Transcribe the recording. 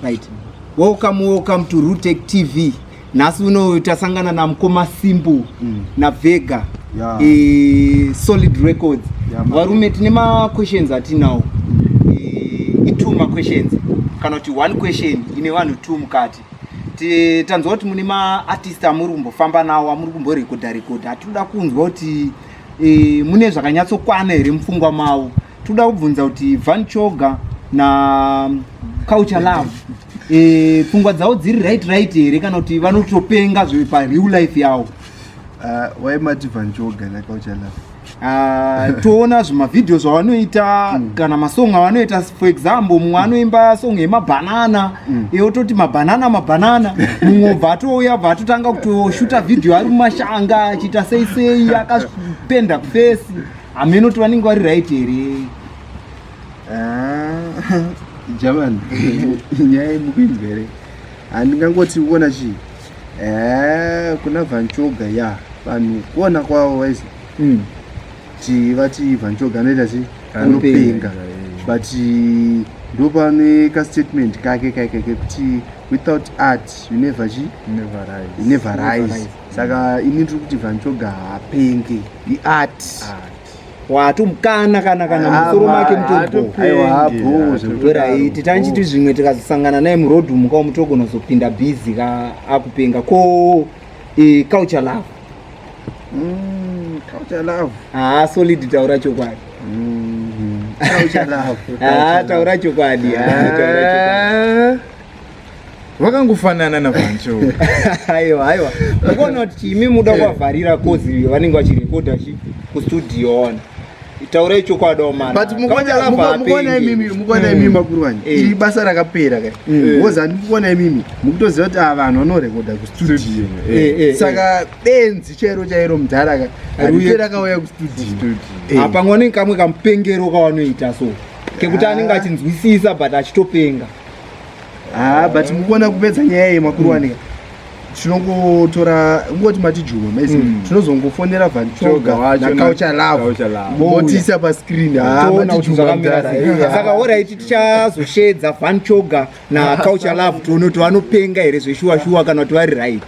Right, welcome, welcome to Rutec TV. Nhasi uno tasangana namukoma Simple naVega. Solid Records. Yeah, man. Varume, tine maquestions atinawo. I2 maquestions kana kuti one question ine vanhu two mukati. Tanzwa kuti mune maartist amuri kumbofamba nawo, amuri kumborekodha rekodha. Hatinoda kunzwa kuti mune zvakanyatsokwana here mupfungwa mavo. Toda kubvunza kuti Van Choga na Culture Love, pfungwa dzavo dziri right here, kana kuti vanotopenga zve pareal life yavo? Waimati Van Choga naCulture Love? Ah, toona zvimavhidhiyo zvavanoita kana masong avanoita. For example, mumwe anoimba song yemabhanana, iye ototi mabhanana, mabhanana. Mumwe obva atouya, bva atotanga kutoshuta vhidhiyo ari mumashanga, achiita sei sei, akapenda kuface. Hameno kuti vanenge vari right here. Ah, German, nyaya yemukuinzwa here? Handingangoti kuona chii, kuna Van Choga ya vanhu kuona kwavo vaisi ti vati Van Choga anoita chi anopenga, but ndopane kastatement kake kake kekuti without art you never chi Never rise. You never rise. Rise. Saka ini ndiri kuti Van Choga haapenge, iart. Watomukana kana musoro make mutobo. Aiwa, hapo. Right, tanchiti zvimwe tikazosangana naye murodhi muka mutogona kuzopinda bhizi ka akupenga ko. Culture Love? Culture Love. Haa, Solid, taura chokwadi. Culture Love. Haa, taura chokwadi. Haa, taura chokwadi. Ah, Vakangofanana naVan Choga. Aiwa, mukuona kuti chimi muda kuvavharira 'cause vanenge vachirekodha chi kustudio ona. Taurai chokwadi omana. But mukuona imimi, mukuona imimi makuru vanyu, iri basa rakapera kai. Because handikuona imimi mukutoziva kuti ava vanhu vanorekodha kustudio. Saka benzi chairo chairo mudhara ka handipera akauya kustudio. Pamwe vanenge kamwe kamupengero kavanoita so kekuti anenge achinzwisisa but achitopenga. Ah, but mukuona kupedza nyaya iyi, makuru wanika, tinongotora ngoti matijuma maisi, tinozongofonera Choga Van Choga wacho naCulture Love, Culture Love. motiisa pascreen. Toona kuti zvakamira sei. Saka alright, tichazoshedza Van Choga naCulture Love, tione kuti vanopenga here zveshuwa shuwa kana kuti vari right.